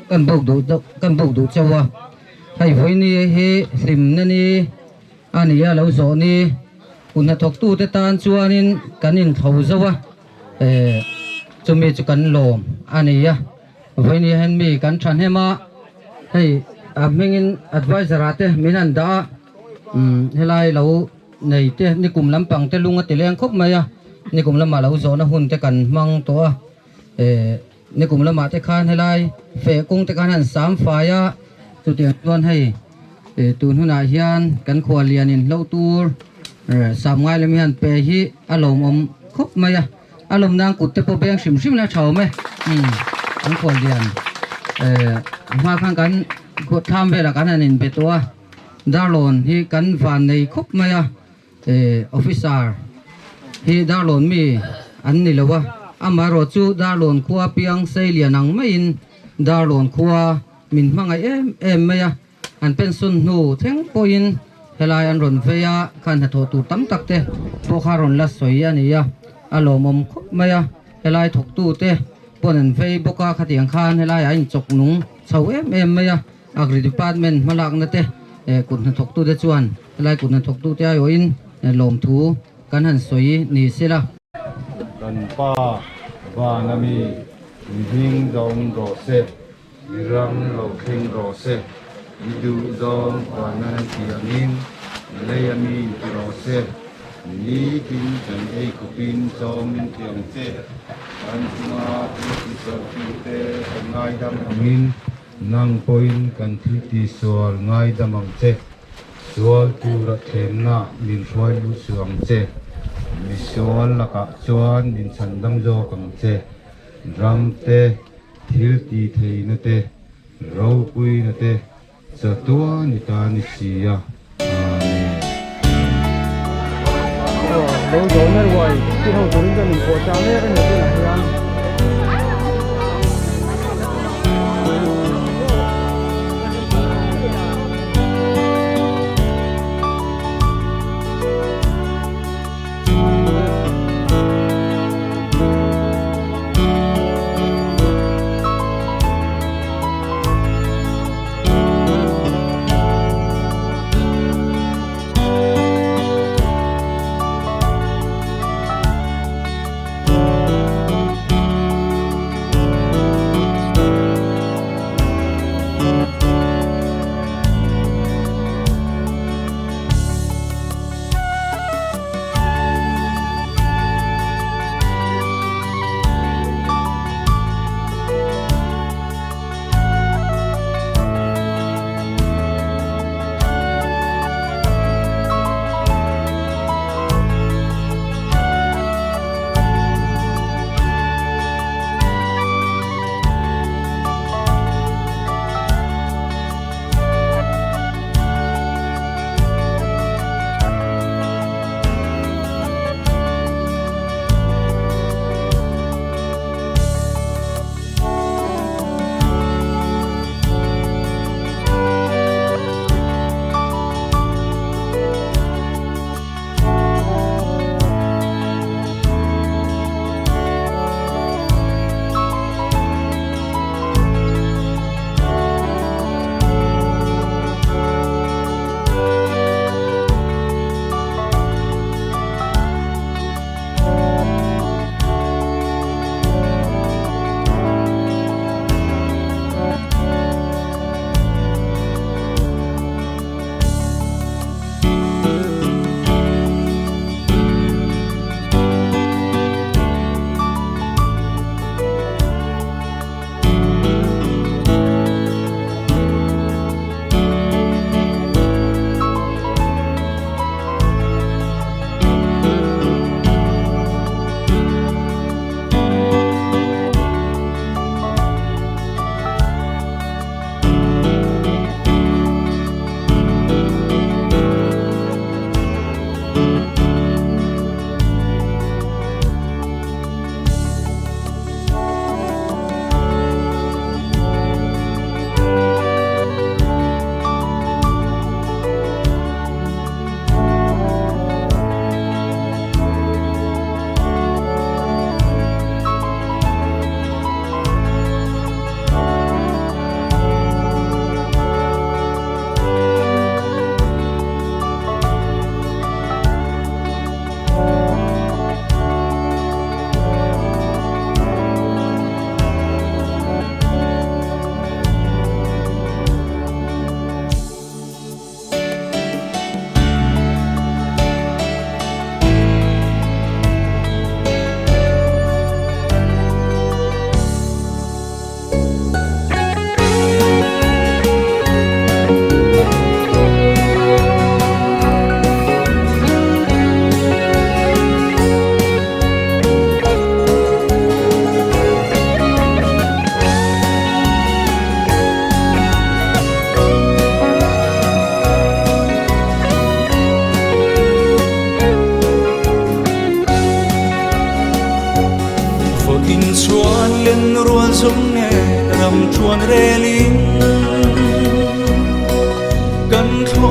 [SPEAKER 4] kan buk duh kan buk duh chauh a hei vawiini hi hlimna ni a ni a lo zawh ni kut hnathawktu te tan chuanin kan inthlo zo a eh chumi chu kan lawm a ni a vawiini hian mi kan thahnem a hei a hmingin advisor ah te min han dah a umm helai lo nei te nikum lampang te lung a ti leng khawp mai a nikum lamah lo zawhna hun te kan hmang tawh a eh. Nikum lamah te khan helai feh kawng te khan han sam fai a, chutiang chuan hei tun hunah hian kan khua lianin hlo tur sam ngai lam hian pe hi a lawmawm khawp mai a, a lawm nan kut te pawh beng hrim hrim la tha awm e, kan khua lian hma khan kan thlam velah kan han inbe tawh a, Darlawn hi kan van nei khawp mai a. Officer hi Darlawn mi an ni lo a, amaherawh chu Darlawn khua piang sei lian ang maiin Darlawn khua min hmangaih em em mai a, an pension hnu thleng pawhin helai an rawn vei a, khan hnathawh tur tam tak te pawh kha rawn la sawi a ni a, a lawmawm khawp mai a, helai thawktu te pawn an vei bawk a, khatiang khan helai a inchawk nung chho em em mai a. Agri Department hmalakna te kut hnathawktute chuan helai kut hnathawktute aiawhin lawmthu kan han sawi ni sela.
[SPEAKER 5] Kan Pa vana mi mi hming zawng rawh se, mi ram lo thleng rawh se, mi duh zawng vana nan ti angin lei a mi ti rawh se, mi nitin kan ei khawpin chawmin ti ang che, kan chunga thil ti sualtute kan ngaidam angin. Nang pawhin kan thil ti sual ngaidam ang che, sual tura thlemna min hruai lut suh ang che, mi sual lakah chuan min chhandam zawk ang che, ram te, thil ti theihna te, ropuina te, chatuan i ta ni si a, Amen.
[SPEAKER 1] Lo zawhna ruai ti ho turin chuan inpawhchah mek a ni tunah hian.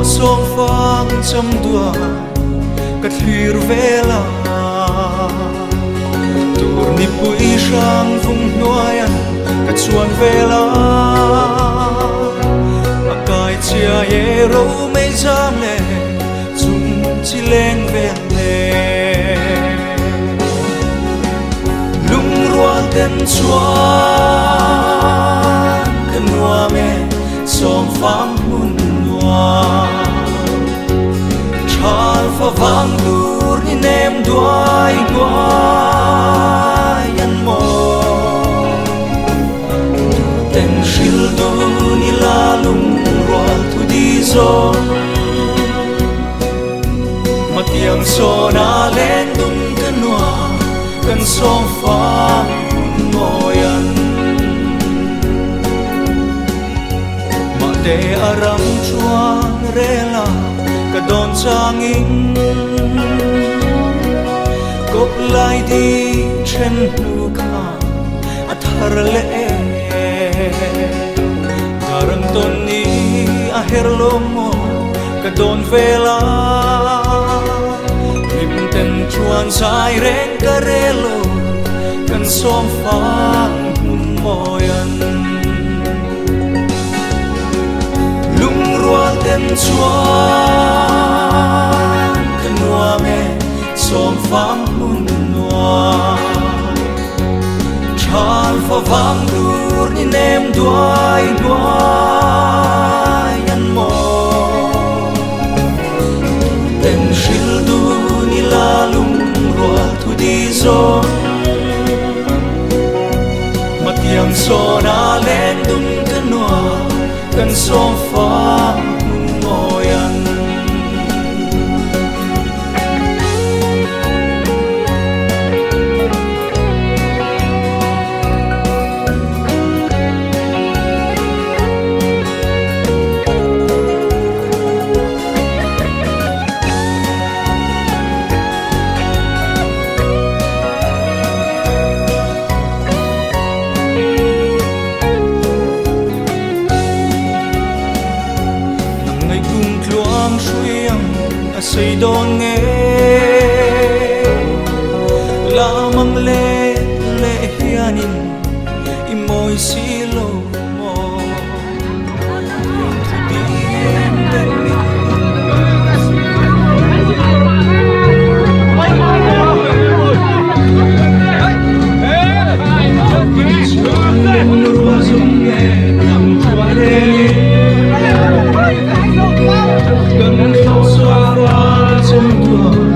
[SPEAKER 11] Song fang cham dua ka thlir vela tur ni pui hrang vung hnuaian ka chuan vela a kai chia ye ro mei zam le chung chi leng vel le lung rual ten chuan ka nuam e som fang hun nuam chal fa vang tur ni nem duai nuai an mo ten hril du ni la lung rual thu di zo mà tiếng so na lên dun ka nua kan som fa moyan ma te aram chuan rela ka don changin kop lai di chen nu kha a thar le darang ton ni a her lo mo ka don vela lim ten chuan sai reng ka relo kan som fang hun moyan lung rual ten chuan ka nuam e som fang hun nuam chal fa vang dur ni nem duai nuai an mo ten hril du ni la lung rual thu di zo mà tiếng so na lên dun ka nua kan som fang moyan ngày cùng tluang suyang a sei don nge la mang le le hianin i moi si lo mo yang thu di den mi. Cần khâu xoa qua chân đường.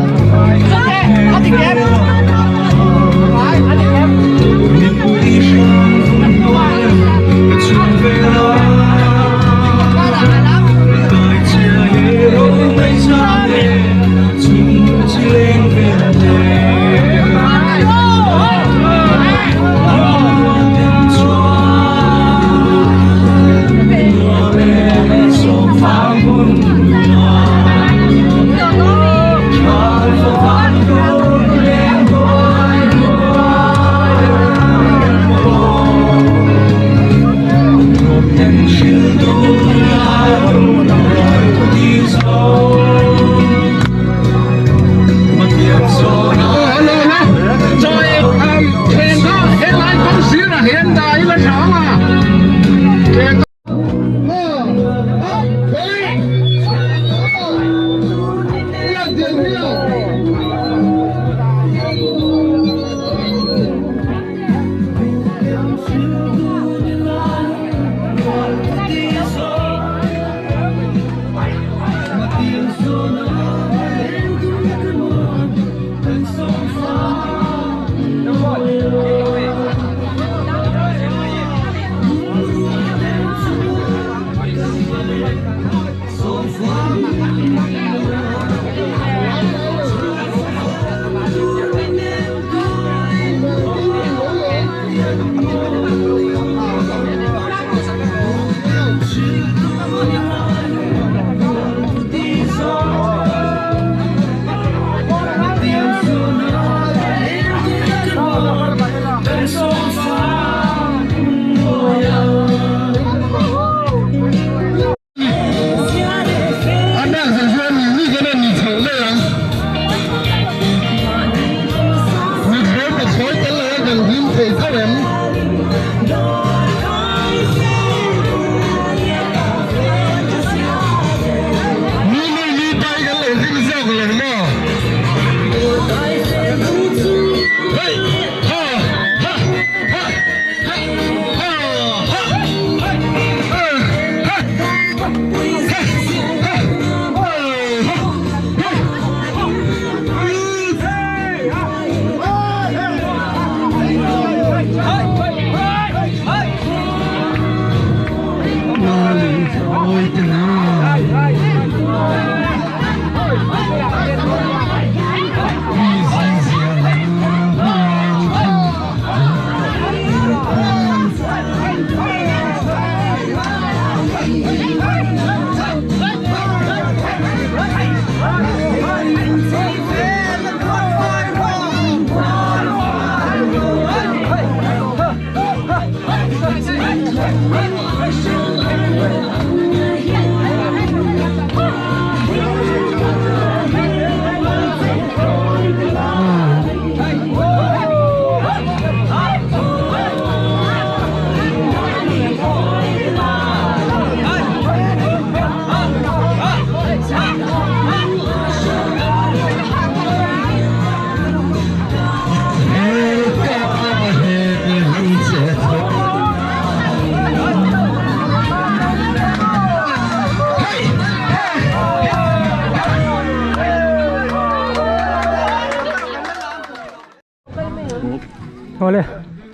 [SPEAKER 1] Awle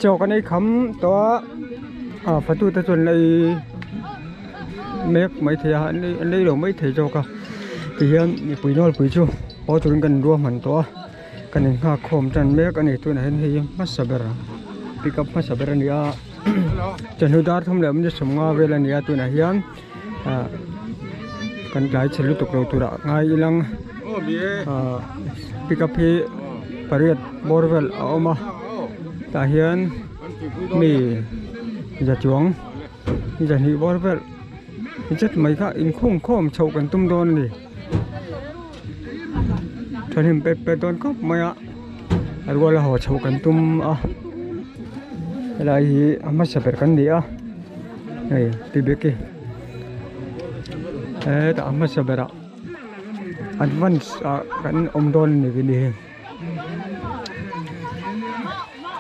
[SPEAKER 1] chaw kan ei kham tawh a ah fatu te chuan an ei mek maithei a an ei lo maithei zawk a tihian mipui nawlpui chu haw turin kan ruahman tawh a. Kan in nghak khawm tan mek a ni tunah hian hei hmasa ber pick up hmasa ber a ni a chawhnu dar thum leh minute sawmnga vel a ni a tunah hian ah kan tlai chhe lutuk lo turah ngai ilang ah pick up hi pariat bawr vel a awm a tah hian mi za chuang zahnih bawr vel zet mai kha inkhung khawm chhoh kan tum dawn a ni. Thahnem pet pet dawn khawp mai a a ruala haw chhoh kan tum a helai hi a hmasa ber kan ni a hei pi beki hetah a hmasa berah advance ah kan awm dawn a ni ni hi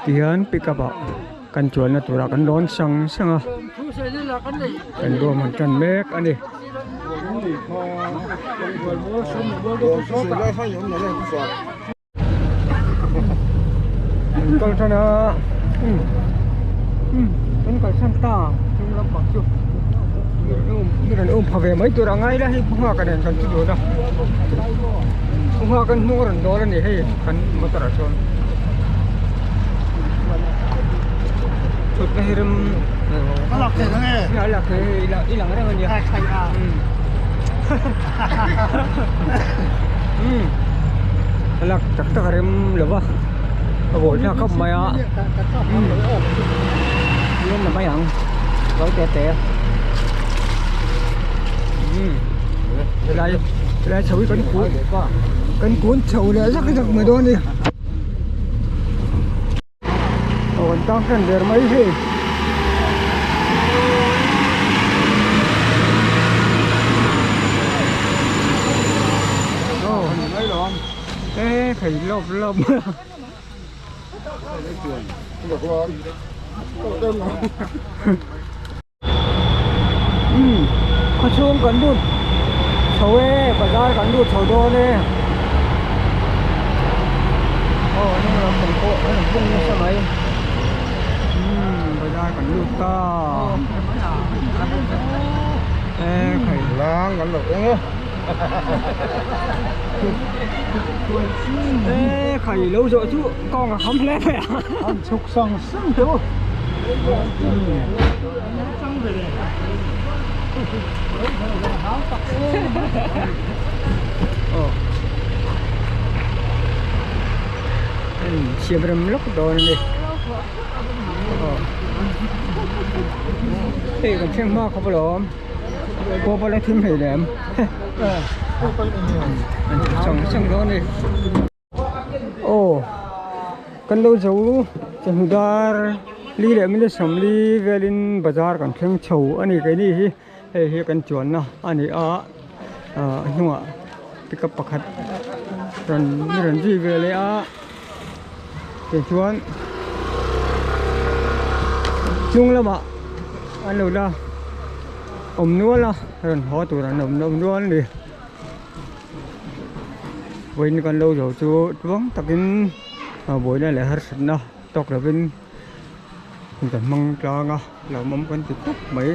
[SPEAKER 1] tihian pickup ah kan chuanna turah kan lawn sang sang a kan ruahman tan mek a ni. Kal tan a kan kal san ta chung lampang chu mi rawn um pha ve mai tur a ngai la hei hma ka nen kan chu dun a hma kan hnung a rawn dawl a ni hei kan motor ah chuan thutna hi rem a lak theih ang e a lak theih hei i lang reng a nia a lak tak tak a rem lo va a bawl thlak khawp mai a en la mai ang lo te te helai helai chho hi kan kun kan kun chho leh zak zak mai dawn a ni aw kan tang hran der mai hei. Aw e thei lawp lawp. Umm khawchhung kan lut chho e bazar kan lut chho dawn e aw hnung lampang pawh a rawn bung nasa mai umm bazar kan lut ta e khai
[SPEAKER 5] lang kan lo eng e
[SPEAKER 1] e khai lo zawh chu kawng a kham hle mai a
[SPEAKER 7] an chhuk sang sang te maw
[SPEAKER 1] Siam rem lawk dawn a ni hei kan thleng hma khawp alawm pawh pawh la thim hlei lem sang sang dawn a ni. Aw kan lo zo chawhnu dar li leh minute sawmli velin bazar kan thleng chho a ni keini hi hei hi kan chuanna a ni a ah a hnungah pickup pakhat rawn rawn zui ve leh a tichuan chung lamah an lo la awm nual a rawn haw tur an awm nual a ni. Vawiin kan lo zo chu tluang takin buaina leh harsatna tawk lovin kan hmang tlang a lawmawm kan ti khawp mai.